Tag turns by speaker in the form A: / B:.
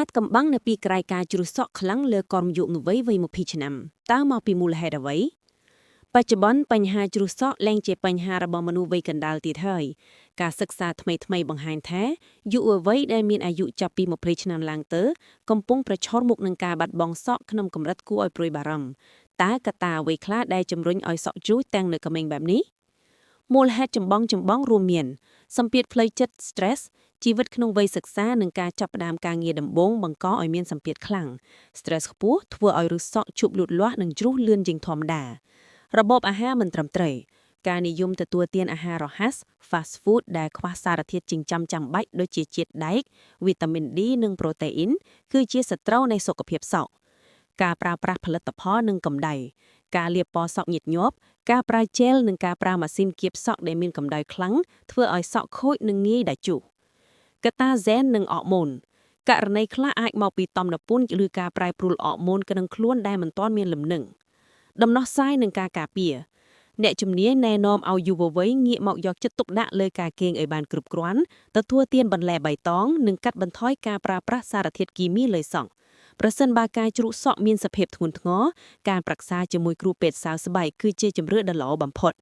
A: អាថ៌កំបាំងនៅពីក្រោយការជ្រុះសក់ខ្លាំងលើក្រុមយុវវ័យវ័យ20ឆ្នាំតើមកពីមូលហេតុអ្វីបច្ចុប្បន្នបញ្ហាជ្រុះសក់លែងជាបញ្ហារបស់មនុស្សវ័យកណ្ដាលទៀតហើយការសិក្សាថ្មីៗបង្ហាញថាយុវវ័យដែលមានអាយុចាប់ពី20ឆ្នាំឡើងទៅកំពុងប្រឈមមុខនឹងការបាត់បង់សក់ក្នុងកម្រិតគួរឲ្យព្រួយបារម្ភតើកត្តាអ្វីខ្លះដែលជំរុញឲ្យសក់ជ្រុះទាំងនៅក្មេងបែបនេះមូលហេតុចម្បងចម្បងរួមមានសម្ពាធផ្លូវចិត្ត stress ជីវិតក្នុងវ័យសិក្សានិងការចាប់ផ្ដើមការងារដំបូងបង្កឲ្យមានសម្ពាធខ្លាំង stress ខ្ពស់ធ្វើឲ្យឫសសក់ជួបលូតលាស់និងជ្រុះលឿនជាងធម្មតារបបអាហារមិនត្រឹមត្រូវការនិយមទទួលទានអាហាររហ័ស fast food ដែលខ្វះសារធាតុចិញ្ចឹមចាំបាច់ដូចជាជាតិដែកវីតាមីន D និងប្រូតេអ៊ីនគឺជាសត្រូវនៃសុខភាពសក់ការប្រើប្រាស់ផលិតផលនិងកម្ដៅការលាបពណ៌សក់ញឹកញាប់ការប្រើជែលនិងការប្រើម៉ាស៊ីនគៀបសក់ដែលមានកម្ដៅខ្លាំងធ្វើឲ្យសក់ខូចនិងងាយដាច់ជុះកត្តាហ្សែននិងអរម៉ូនករណីខ្លះអាចមកពីតំណពន្ធឬការប្រែប្រួលអរម៉ូនក្នុងខ្លួនដែលមិនទាន់មានលំនឹងដំណោះស្រាយនឹងការការពារអ្នកជំនាញណែនាំឲ្យយុវវ័យងាកមកយកចិត្តទុកដាក់លើការគេងឲ្យបានគ្រប់គ្រាន់ទទួលទានបន្លែបៃតងនិងកាត់បន្ថយការប្រើប្រាស់សារធាតុគីមីលើសក់ប្រសិនបើការជ្រុះសក់មានសភាពធ្ងន់ធ្ងរការប្រឹក្សាជាមួយគ្រូពេទ្យសើស្បែកគឺជាជម្រើសដ៏ល្អបំផុត។